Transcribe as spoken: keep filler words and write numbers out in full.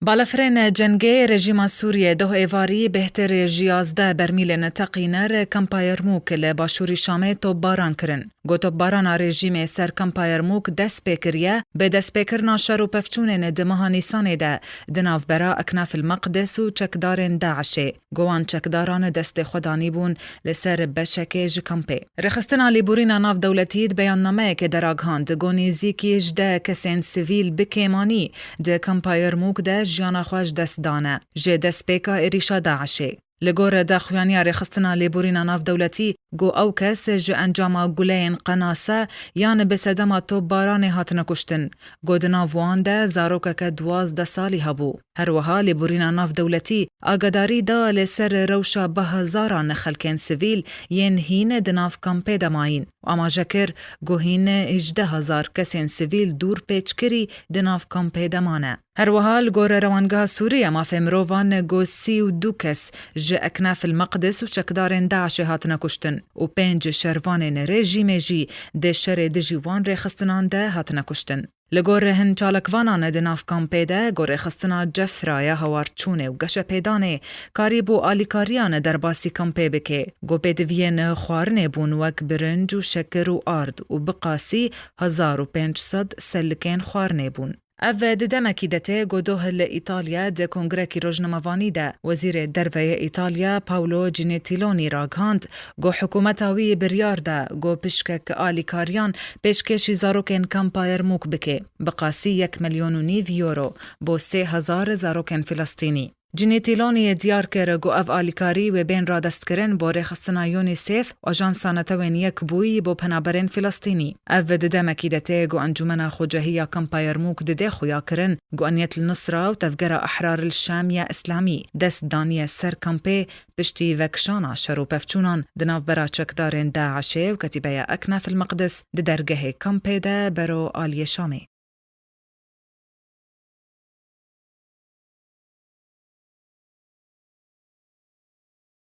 Balafirên cengê rejîma Sûriyê doh êvarî bêhtir ji yazdeh bermîlên teqîner kampa Yermûk li başûrî Şamê topbaran kirin. Go topbarana rejîmê ser kampa Yermûk dest pê kiriye, bi destpêkirina şer û pevçûnên di meha Nîsanê de di navbera Eknaf el Meqdes û çekdarên DAIŞê. Go wan çekdaran destê xwe danîbûn li ser beşekê ji kampê. Rêxistina Lêborîna Navdewletî di beyannameyekê de ragihand, go nêzîkî hejdeh kesên sivîl bi kêmanî di kampa Yermûk de jiyana xwe ji dest dane, ji destpêka êrîşa DAIŞê. Li gor daxuyaniya Rêxistina Lêborîna Navdewletî, go ew kes ji encama guleyên qenase yan bi sedema topbaranê hatine kuştin, go di nav wan de zarokeke duwazdeh salî hebû. Her wiha Lêborîna Navdewletî agadarî da li ser rewşa bi hezaran xelkên sivîl yên hîn di nav kampê de mayîn û amaje kir, go hîn hejdeh hezar kesên sivîl dûr pêçkirî di nav kampê de mane. Her wiha li gor Rewangeha Sûrî ya Mafê Mirovan, go sî û du kes ji Eknaf el Meqdes û çekdarên DAIŞê hatine kuştin û pênc şervanên rejîmê jî di şerê dijî wan rêxistinan de hatine kuştin. Li gor hin çalakvanan di nav kampê de, go rêxistina Cefra ya hawarçûnê û geşepêdanê karîbû alîkariyan derbasî kampê bike, go pêdiviyên xwarinê bûn wek birinc û şekir û ard û bi qasî hezar û pênc sed selikên xwarinê bûn. Ev di demekî de tê, go doh li Îtalya di kongrekî rojnamevanî de Wezîrê Derve yê Îtalya Paolo Gentiloni ragihand, go hikûmeta wî biryar da, go pişkek alîkariyan pêşkêşî zarokên kampa Yermûk bike, bi qasî yek milyon û nîv euro bo sê hezar zarokên Filistînî. Gentiloni diyar kir, go ev alîkarî wê bên radestkirin bo rêxistina UNICEF, Ajansa Netewên Yekbûyî bo penaberên Filistînî. Ev di demekî de tê, go Encûmena Xwecehî ya kampa Yermûk dide xuyakirin, go Eniyet el Nusra û Tevgera Ehrar el Şam ya Îslamî dest daniye ser kampê, piştî vekişana şer û pevçûnan di navbera çekdarên DAIŞê û Ketîbeya Eknaf el Meqdes di dergehê kampê de bero aliyê Şamê.